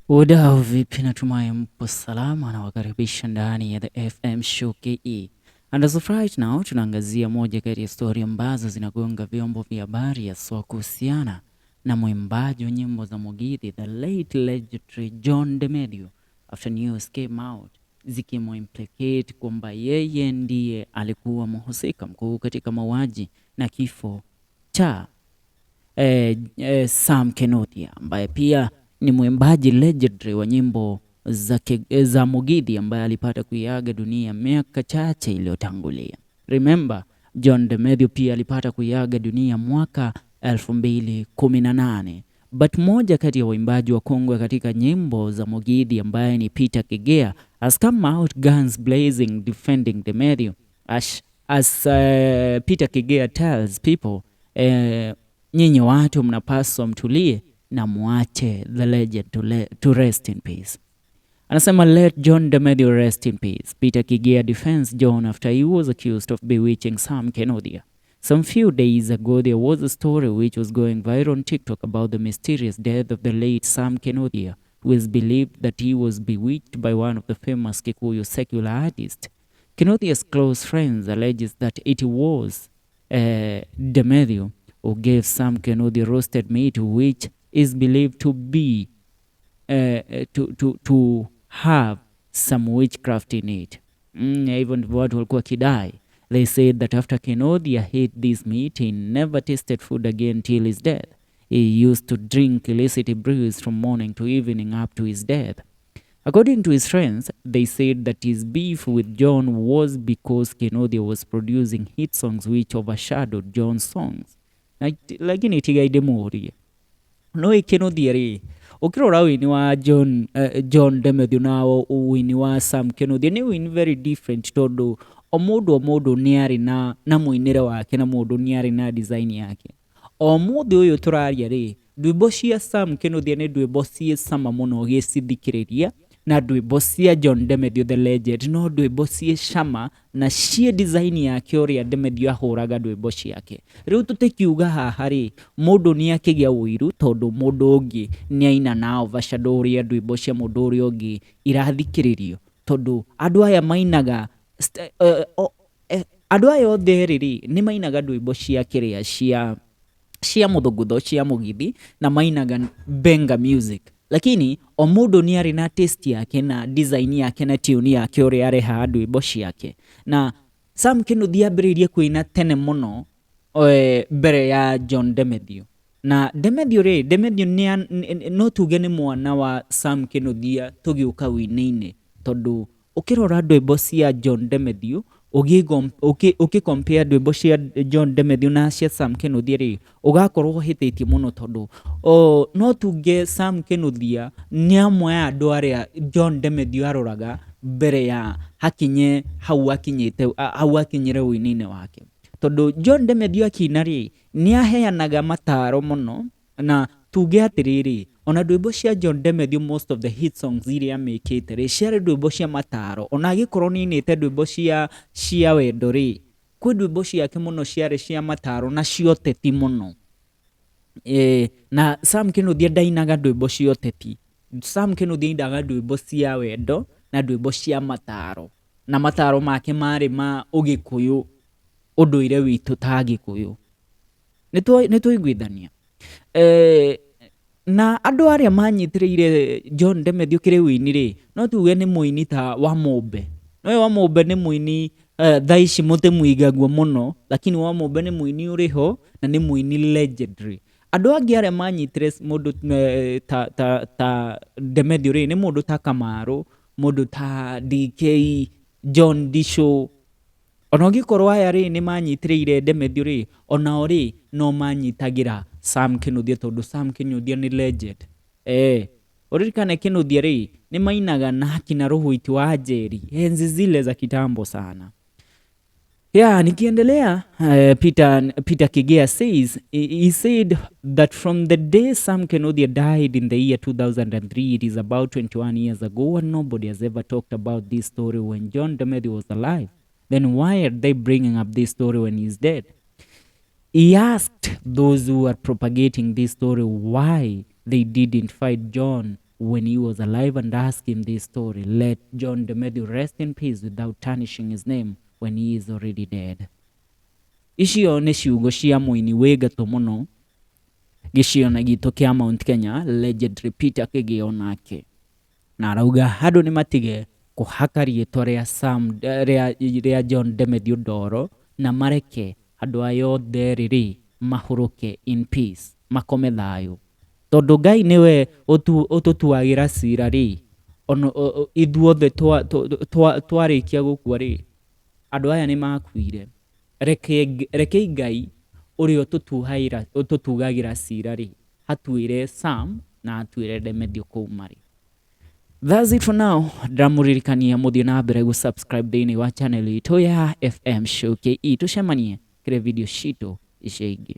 Wadau vipi, natumai mpo salama na wakaribisha ndani ya The FM Show KE. And as of right now tunaangazia moja kati ya stori ambazo zinagonga vyombo vya habari haswa kuhusiana na mwimbaji wa nyimbo za Mugithi, the late legendary John Demedio, after news came out zikimuimplicate kwamba yeye ndiye alikuwa mhusika mkuu katika mauaji na kifo cha Sam Kinuthia ambaye pia ni mwimbaji legendary wa nyimbo za Mugithi ambaye alipata kuiaga dunia miaka chache iliyotangulia. Remember, John Demedio pia alipata kuiaga dunia mwaka 2018. But moja kati ya waimbaji wa kongwe katika nyimbo za Mugithi ambaye ni Peter Kigea has come out guns blazing defending Demedio as Peter Kigea tells people, nyinyi watu mnapaswa mtulie na muache the legend to rest in peace. Anasema, "Let John Demedio rest in peace." Peter Kigea defends John after he was accused of bewitching Sam Kinuthia. Some few days ago, there was a story which was going viral on TikTok about the mysterious death of the late Sam Kinuthia, who is believed that he was bewitched by one of the famous Kikuyu secular artists. Kinuthia's close friends alleges that it was Demedio who gave Sam Kinuthia roasted meat, which is believed to be to have some witchcraft in it. Hivyo ndivyo watu walikuwa wakidai. They said that after Kinuthia ate this meat, he never tasted food again till his death. He used to drink illicit brews from morning to evening up to his death. According to his friends, they said that his beef with John was because Kinuthia was producing hit songs which overshadowed John's songs. Lakini tigaide murie no Kinuthia rĩ, ũkĩrora wĩini wa John Demethew na wĩini wa Sam Kinuthia nĩ wĩini very different, tondũ o mũndũ o mũndũ nĩ arĩ na mũinĩre wake na mũndũ nĩ arĩ na design yake. O mũthĩ ũyũ tũraria rĩ, ndwĩmbo cia Sam Kinuthia nĩ ndwĩmbo ciĩ cama mũno ũgĩcithikĩrĩria, na ndwĩmbo cia John Demethew the legend no ndwĩmbo ciĩ cama na ciĩ design yake, ũrĩa Demethew ahũraga ndwĩmbo ciake. Rĩu tũtĩkiuga haha rĩ, mũndũ nĩ akĩgĩa ũiru tondũ mũndũ ũngĩ nĩ aina na overshadow ũrĩa ndwĩmbo cia mũndũ ũrĩa ũngĩ irathikĩrĩrio, tondũ andũ aya mainaga andũ aya othe erĩ rĩ, nĩ mainaga ndwĩmbo cia kĩrĩa cia mũthũngũtho, cia mũgithi, na mainaga benga music, lakini o mũndũ nĩ arĩ na taste yake na design yake na tune yake ũrĩa arehaga ndwĩmbo ciake. Na Sam Kinuthia ambĩrĩirie kũina tene mũno, mbere ya John Demethew. Na Demethew rĩ, Demethew no tuge nĩ mwana wa Sam Kinuthia tũgĩũka wĩini-inĩ, tondũ ũkĩrora ndwĩmbo cia John Demethew, ũkĩ compare ndwĩmbo cia John Demethew na cia Sam Kinuthia rĩ, ũgakorwo ũhĩtĩtie mũno, tondũ no tuge Sam Kinuthia nĩ amwe a andũ arĩa John Demethew aroraga mbere ya hakinye hau akinyĩte, hau akinyire wĩini-inĩ wake, tondũ John Demethew akĩina rĩ, nĩ aheanaga mataro mũno. Na tuge atĩrĩrĩ, ona ndwĩmbo cia John Demethew, most of the hit songs iria amĩkĩte rĩ, ciarĩ ndwĩmbo cia mataro. Ona angĩkorwo nĩ ainĩte ndwĩmbo cia wendo rĩ, kwĩ ndwĩmbo ciake mũno ciarĩ cia mataro na cia ũteti mũno. Na Sam Kinuthia ndainaga ndwĩmbo cia ũteti. Sam Kinuthia ainaga ndwĩmbo cia wendo na ndwĩmbo cia mataro, na mataro make marĩ ma ũgĩkũyũ, ũndũire witũ ta Agĩkũyũ. Nĩ twaiguithania? Na andũ arĩa manyitĩrĩire John Demethew kĩrĩ wĩini rĩ, no tuge nĩ mũini ta Wamũmbe. No Wamũmbe nĩ mũini thaa ici mũtĩmũigaguo mũno, lakini Wamũmbe nĩ mũini ũrĩ ho na nĩ mũini legendary. Andũ angĩ arĩa manyitire mũndũ ta Demethew rĩ, nĩ mũndũ ta Kamaru, mũndũ ta DK, John Disho. Ona ũngĩkorwo aya rĩ nĩ manyitĩrĩire Demethew rĩ, onao rĩ no manyitagĩra Sam Kinuthia, tondũ Sam Kinuthia nĩ legend. Ũririkane Kinuthia rĩ, nĩ mainaga na akina Rũhũiti wa Njeri enzi zile za kitambo sana. Yeah, nikiendelea, Peter Kigea says, he said that from the day Sam Kinuthia died in the year 2003, it is about 21 years ago, and nobody has ever talked about this story when John Demethew was alive. Then why are they bringing up this story when he's dead? He asked those who are propagating this story why they didn't fight John. When he was alive and ask him this story. Let John Demethu rest in peace without tarnishing his name when he is already dead. Icio nĩ ciugo cia mũini wĩ gatũ mũno gĩcigo-inĩ gitũ kĩa Mount Kenya, legendary Peter Kĩgĩo nake. Na arauga andũ nĩ matige kũhaka rĩtwa rĩa Sam, rĩa, rĩa John Demethu ndoro na mareke andũ aya othe erĩ rĩ mahũrũke in peace, makome thayũ. Tondũ Ngai nĩwe ũtũtuagĩra cira rĩ, ona ithuothe twarĩkia gũkua rĩ, andũ aya nĩ makuire. Rekei Ngai ũrĩa ũtũtuagĩra cira rĩ, atuĩre Sam na atuĩre Demethiũ kũu marĩ. That's it for now. Ndĩramũririkania mũthiĩ na mbere gũ subscribe thĩinĩ wa channel itũ ya FM Show KE. Tũcemanie kĩrĩ video citũ icio ingĩ.